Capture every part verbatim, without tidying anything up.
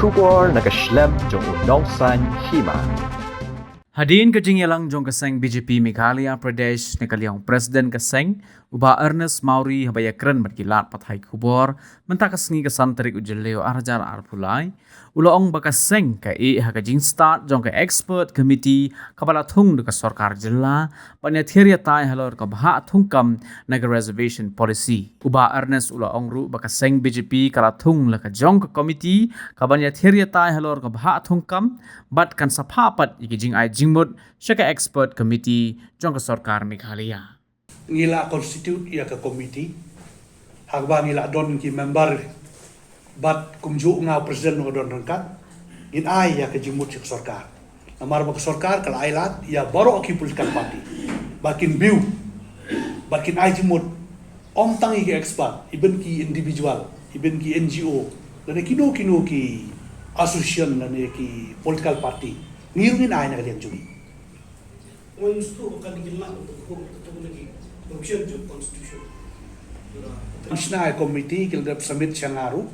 Khubor na ka shlem jong u Nongsaiñ Hima. Hadien ka jingïalang jong ka seng B J P Meghalaya Pradesh na ka liang u President ka seng, u Bah Ernest Mawrie, haba ïakren bad ki lad pathai khubor mynta ka sngi ka san tarik u Jylliew ar hajar arphew lai, u la ong ba ka seng ka ïeh ha ka jingstad jong ka expert committee kaba la thung da ka sorkar jylla ban ïathir ïatai halor ka bhah thungkam na ka reservation policy. U Bah Ernest u la ong ruh ba ka seng B J P ka la thung la ka jong ka committee kaban ïathir ïatai halor ka bhah thungkam bad kan sa phah pat ïa ki jingai jingmut sha ka expert committee jong ka sorkar Meghalaya. Ngi la constitute ïa ka committee, ha kaba ngi la don ki member bad kumjuh nga u president nga don ryngkat, ngin ai ïa ka jingmut sha ka sorkar. Namar ba ka sorkar ka la ai lad ïa baroh ki political party ba kin biew bad kin ai jingmut, ym tang ïa ki expert, even ki individual, even ki N G O, lane kino kino ki association lane ki political party, ngi ruh ngin ai na ka liang jong ngi. Wan stu kan kin lah untuk hukum untuk lagi provision jong constitution. Commissioner committee ki la dep submit sha nga ruh.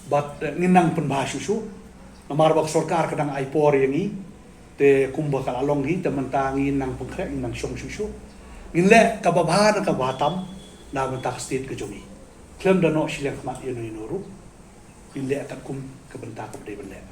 Bad, eh, ngin nang pynbha shuh shuh. Namar ba ka sorkar ka dang ai por ïa ngi. Te kumba ka la long hi, te mynta ngin nang pynkhreh, ngin nang shong shuh shuh. Ngin leh kaba bha na kaba tam na bynta ka state ka jong ngi. Khlem da noh shiliang khmat ïano ïano ruh. Ngin leh katkum ka bynta kaba dei ban leh.